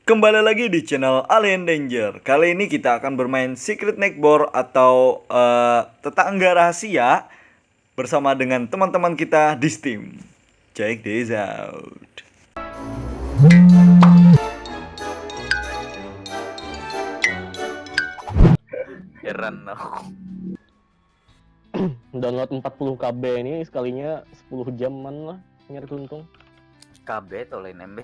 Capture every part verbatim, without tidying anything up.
Kembali lagi di channel Alien Danger. Kali ini kita akan bermain Secret Neighbor atau eh, tetangga rahasia bersama dengan teman-teman kita di Steam. Check this out. Heran aku. Download empat puluh K B ini sekalinya sepuluh jaman lah nyari tuntung. K B atau lain M B?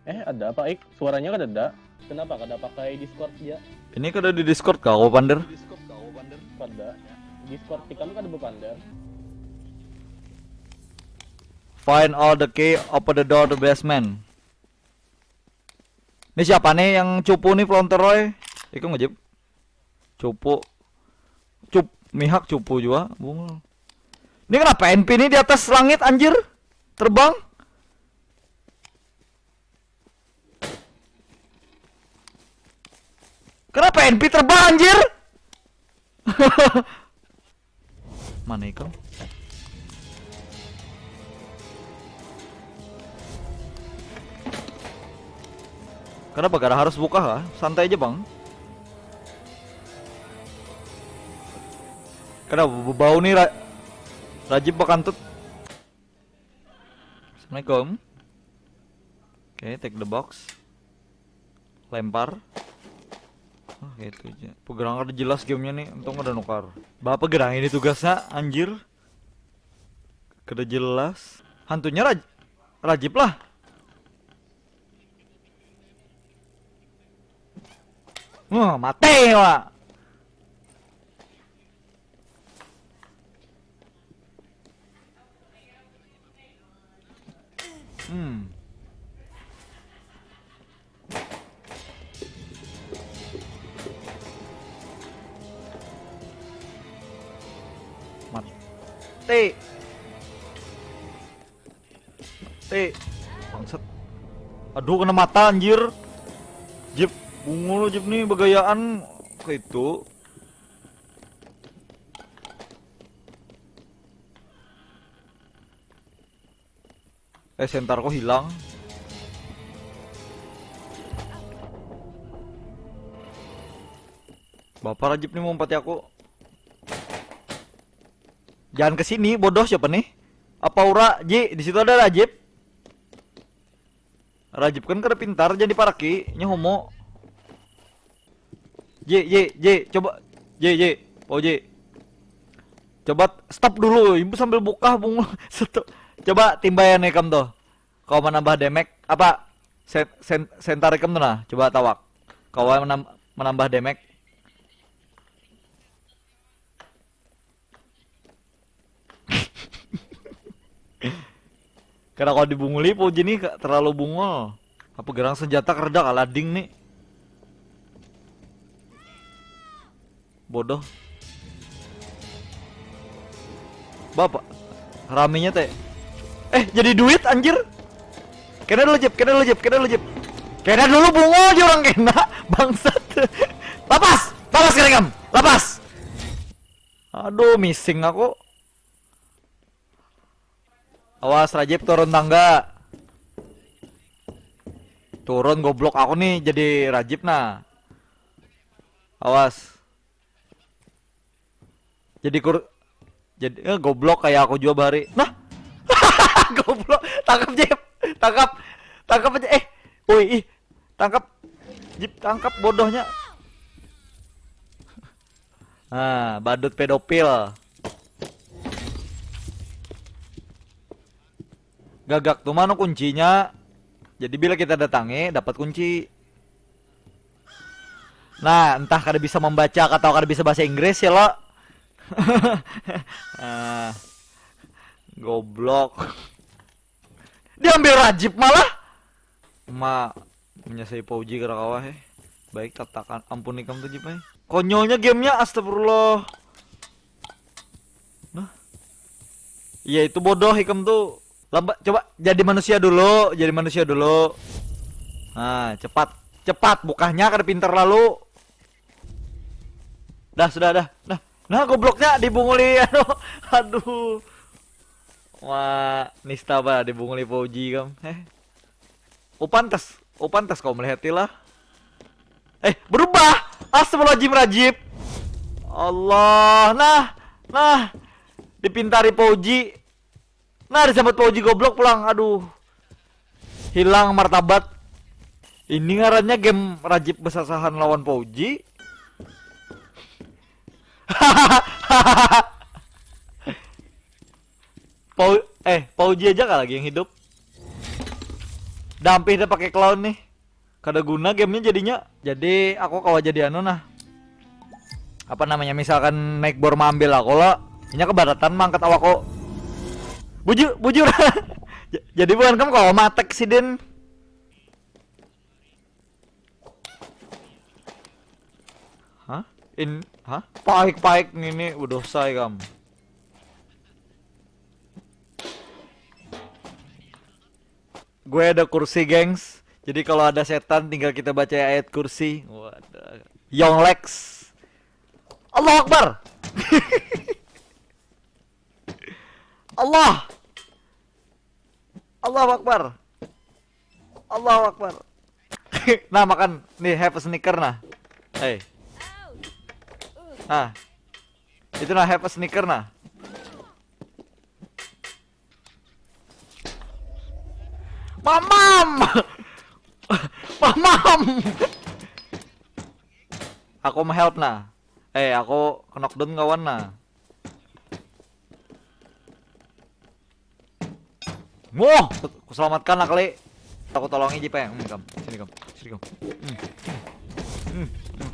Eh, ada apa, Ik? Suaranya kada ada. Kenapa kada pakai Discord dia? Ini kada di Discord kah, Pander? Kada. Discord tikam kada bepander. Find all the key, open the door to basement. Ini siapa nih yang cupu nih, Flonteroy? Ikam ngejip. Cupu. Cup, mihak cupu juga, bungul. Ini kenapa N P ini di atas langit, anjir? Terbang? Kenapa N P terbang, anjir? Mana ikam? Kenapa gara harus buka kah? Santai aja, Bang. Kenapa bau nih, Ra- Rajib bakantut? Assalamualaikum. Oke, take the box. Lempar. Ah, gitu aja. Pegerang kada jelas gamenya nih, untung ada nukar. Bapak gerang ini tugasnya, anjir. Kada jelas. Hantunya raj Rajib lah. Wah, mati, Wak. Hmm. Mati. Mati. Bangsat. Aduh, kena mata, anjir. Jip, bungul, Jip nih, begayaan. Kayak itu. Eh, sentar kok hilang. Bapak Rajib nih mau empati aku. Jangan ke sini, bodoh, siapa nih? Apa ura, Ji? Di situ ada Rajib. Rajib kan kada pintar, jadi paraki, nya homo. Ji, Ji, Ji, coba. Ji, Ji, Pauji. Coba stop dulu, ibu sambil buka bungul. Stop. Coba timbaian ikam tuh. Kau menambah damage apa? Sen, sen, sentar ikam tuh nah, coba tawak. Kau menam, menambah damage. Kada kawa dibunguli Pauji nih, terlalu bungul. Apa gerang senjata kada kalah ding nih. Bodoh. Bapak, raminya teh. Eh, jadi duit, anjir. Kena dulu, Jep, kena dulu, Jep, kena dulu, Jep. Kena dulu, bungul, dia orang kena. Bangsat. Lapas, lapas, keringam, lapas. Aduh, missing aku. Awas, Rajib turun tangga. Turun, goblok, aku nih jadi Rajib nah. Awas. Jadi kur jadi eh, goblok kayak aku juga bahari. Nah. Goblok, tangkap, Jep. Tangkap. Tangkap aja. Eh, woi, ih. Tangkap. Jip, tangkap bodohnya. Nah, badut pedofil. Gagak tuh mana kuncinya. Jadi bila kita datangi, dapat kunci. Nah, entah kada bisa membaca atau kada bisa bahasa Inggris ya lo. Ah, goblok. Diambil Rajib malah. Ma, menyesai Pauji kada kawa he. Baik tatakan, ampun ikam tuh Jip ai. Konyolnya gamenya, astagfirullah. Nah. Iya itu bodoh ikam tuh. Lambat, coba jadi manusia dulu, jadi manusia dulu. Nah, cepat. Cepat bukahnya kada pintar lalu. Dah, sudah dah. Nah, nah gobloknya dibunguli anu. Aduh. Wah, nista apa dibunguli Pauji kam. Eh. Oh, pantas. Oh, pantas kau melihati lah. Eh, berubah. Astagfirullahaladzim, Rajib. Allah, nah, nah. Dipintari Fauji. Nah, disambat Fauji goblok pulang. Aduh. Hilang martabat. Ini ngarannya game Rajib besasahan lawan Fauji. Pau eh, Fauji aja kah lagi yang hidup? Dampih dah pakai clown nih. Kada guna gamenya jadinya. Jadi aku kawa jadi anu nah. Apa namanya, misalkan naik bor maambil aku lo, inya keberatan mangkat awakku. Bujur, bujur. Ja- Jadi bukan kamu kawa matek sidin. Hah? In, hah? Paik-paik ngini udah say kam. Gue ada kursi, gengs. Jadi kalau ada setan tinggal kita baca ayat kursi. Waduh. Young Lex. Allahu Akbar. Allah. Allahu Akbar. Allahu Akbar. Nah, makan nih, have a snicker nah. Hei. Nah. Itu nah, have a snicker nah. Mamam. Mamam. Aku mah help nah. Eh, aku knockdown kawan nah. Wah, ku selamatkan lah kali. Aku tolongi Jipe. Hmm, kam. Sini kam. Sini kam. Hmm. Hmm. Hmm.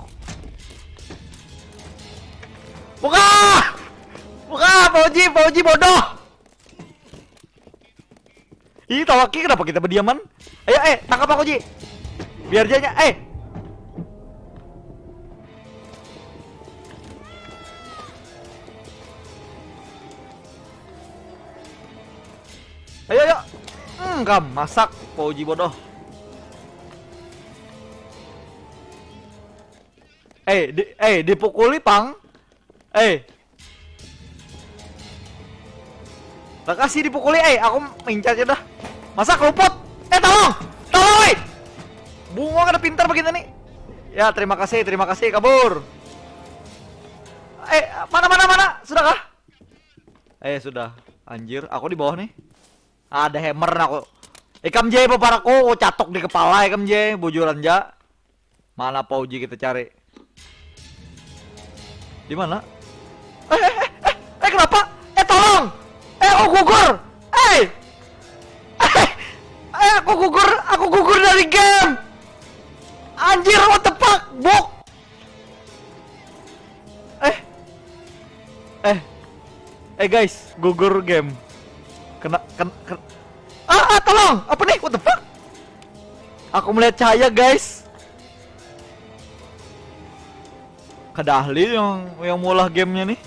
Buka! Buka, Fauji, Fauji bodoh. Ih, tawaki kenapa kita berdiaman? Ayo, eh, tangkap aku, Ji. Biar dia nya, eh. Ayo, ayo. Hmm, kam masak, Fauji bodoh. Eh, di, eh, dipukuli pang. Eh. Lah kasih dipukuli, eh, aku incar aja dah. Masa keluput? Eh, tolong. Tolong, eh. Bungo kada pintar begini nih. Ya, terima kasih, terima kasih, kabur. Eh, mana, mana, mana? Sudahkah? Eh, sudah. Anjir, aku di bawah nih. Ada hammer nah aku. Ikam je, paparaku, catok di kepala ikam je, bujuran ja. Mana Fauji kita cari? Di mana? Eh, eh, eh, eh, eh, kenapa? Eh, tolong! Eh, aku gugur! Eh! Eh, eh, aku gugur, aku gugur dari game! Anjir, what the fuck? Buk! Eh. Eh. Eh, guys, gugur game. Kena, kena, kena. Ah, ah, tolong. Apa nih? What the fuck? Aku melihat cahaya, guys. Kada ahli yang yang maulah gamenya nih.